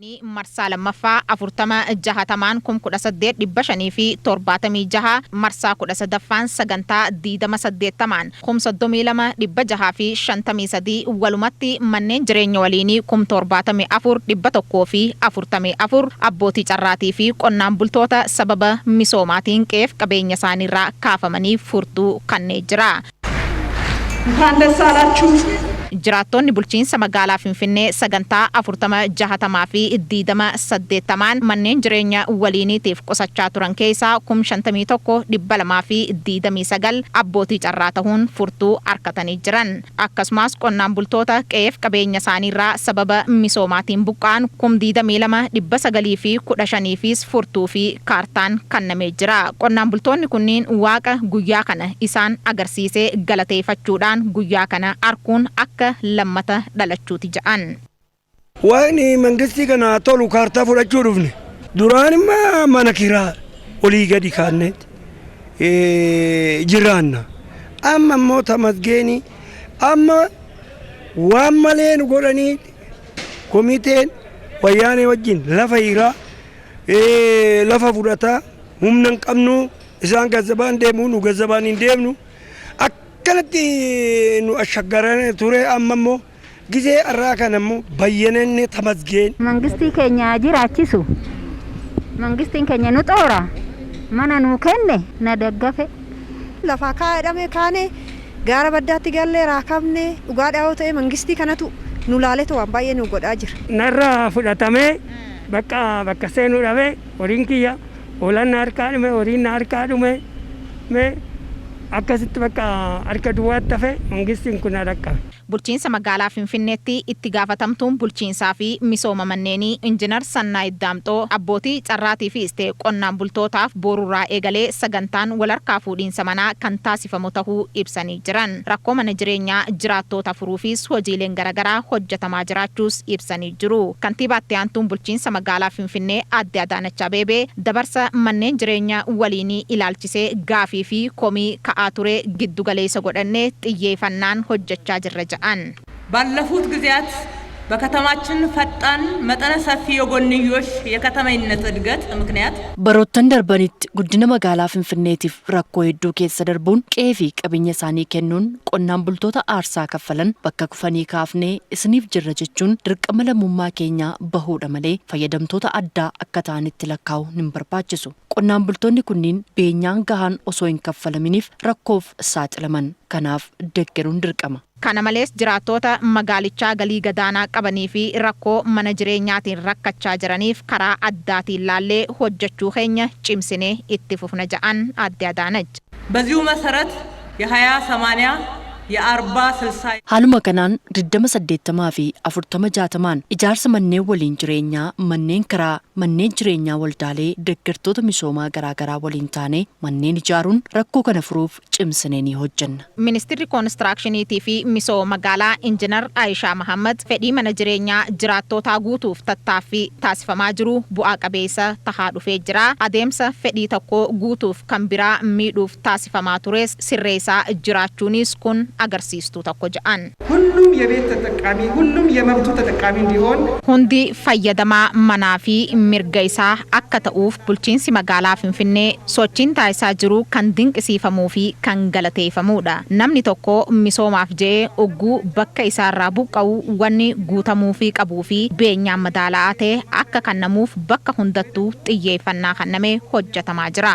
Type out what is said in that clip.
Marsaa lammaffaa 40 60n 18,576, marsaa 13ffaan sagantaa 20 80n 32,653, walumatti manneen jireenya waliinii 74,144 abbootii carraatii fi qonnaan bultoota sababa misoomaatiin qe'eef qabeenya isaaniirraa kaafamaniif furtuu kannee jira. እንኳን ደስ አላችሁ። Jiraattoonni bulchiinsa magaalaa Finfinnee sagantaa 40 60 fi 20 80n manneen jireenya waliiniitiif qusachaa turan keessaa 51,229 abbootii carraa tahuun furtuu harkatanii jiran. Akkasumas qonnaan bultoota qe'eef qabeenya isaaniirraa sababa misoomaatiin buqqa'an 22,915fiis furtuu fi kaartaan kennamee jira. Qonnaan bultoonni kunniin Waaqa guyyaa kana isaan agarsiisee galateeffachuudhaan guyyaa kana arkuun akka lammata dhalachuuti ja'an. Waaqni mangistii kana tolu kaartaa fudhachuu dhufne. Duraan immoo mana kiraa olii gadi kaanneet jiraanna. Amma immoo tamasgeeni amma waan malee nu godhanii komiteen Wayyaanee wajjin lafa hiiraa, lafa fudhataa, humna hin qabnu, isaan gazzabaan deemu, nu gazzabaan hin deemnu, akkanatti nu ashaggaran ture. Amma immoo gisee irraa kana immoo bayyananne, tamasgeen. Mangistii keenya jiraachisu. Mangistiin keenya nu xoora. Mana nuu kenne na daggafe. Lafaa kaa'edhame kaane gaara baddaatti gallee raakabne. Dhugaadhaa yoo ta'e mangistii kanatu nu laaletu waan baay'ee nu godhaa jira. Narraa fudhatamee bakka bakka seenuu dhabee, horiin kiyya hoolaan na harkaa dhume, horiin na harkaa dhume, mee akkasitti bakka harka duwwaatti hafe. Mangistiin kun na dhaqqabe. Bulchiinsa magaalaa Finfinneetti itti gaafatamtuun bulchiinsaa fi misooma manneenii Injinar Sannaayit Daamxoo abbootii carraatiifis ta'e qonnaan bultootaaf boorurraa eegalee sagantaan walharkaa fuudhiinsa manaa kan taasifamu tahuu ibsanii jiran. Rakkoo mana jireenyaa jiraattoota furuufis hojiileen garaagaraa hojjetamaa jiraachuus ibsanii jiru. Kantiibaatti aantuun bulchiinsa magaalaa Finfinnee Aadde Adaanach Abeebee dabarsa manneen jireenyaa waliinii ilaalchisee gaafii fi komii ka'aa ture giddu galeessa godhannee xiyyeeffannaan hojjechaa jirra jedhan. ባለፉት ጊዜያት በከተማችን ፈጣን መጠነ ሰፊ የጎንዮሽ የከተማይነት እድገት ምክንያት Baroottan darbanitti guddina magaalaa Finfinneetiif rakkoo hedduu keessa darbuun qe'ee fi qabeenya isaanii kennuun qonnaan bultoota aarsaa kaffalan bakka kufanii kaafnee isiniif jirra jechuun dirqama lammummaa keenyaa bahuudha malee fayyadamtoota addaa akka ta'anitti lakkaa'uu hin barbaachisu. Qonnaan bultoonni kunniin beenyaan gahaan osoo hin kaffalaminiif rakkoof saaxilaman. Kanaaf deeggaruun dirqama. Kana malees jiraattoota magaalichaa galii gadaanaa qabanii fi rakkoo mana jireenyaatiin rakkachaa jiraniif karaa addaatiin laallee hojjechuu keenya cimsinee itti fufna ja'an Aadde Adaanach. በዚሁ መሰረት የሀያ ሰማንያ የአርባ ስልሳ Haaluma kanaan 20/80 fi 40/60n ijaarsa manneen waliin jireenyaa, manneen kiraa, manneen jireenyaa waldaalee deeggartoota misoomaa garaagaraa waliin taanee manneen ijaaruun rakkoo kana furuuf cimsinee ni hojjenna. Ministeerri Koonistiraakshiniitii fi Misooma Magaalaa Injinar Aayishaa Mahammad fedhii mana jireenyaa jiraattootaa guutuuf tattaaffii taasifamaa jiru bu'aa qabeessa tahaa dhufee jira. Adeemsa fedhii tokko guutuuf kan biraa miidhuuf taasifamaa tures sirreessaa jiraachuunis kun agarsiistuu tokko jedhan. ሁሉም የቤት ተጠቃሚ፣ ሁሉም የመብቱ ተጠቃሚ እንዲሆን Hundi fayyadamaa manaa fi mirga isaa akka ta'uuf bulchiinsi magaalaa Finfinnee sochiin taasisaa jiru kan dinqisiifamuu fi kan galateeffamudha. Namni tokko misoomaaf je'ee ogguu bakka isaarraa buqqa'u wanni guutamuufii qabuu fi beenyaan madaala'aa ta'e akka kennamuuf bakka hundattuu xiyyeeffannaa kennamee hojjetamaa jira.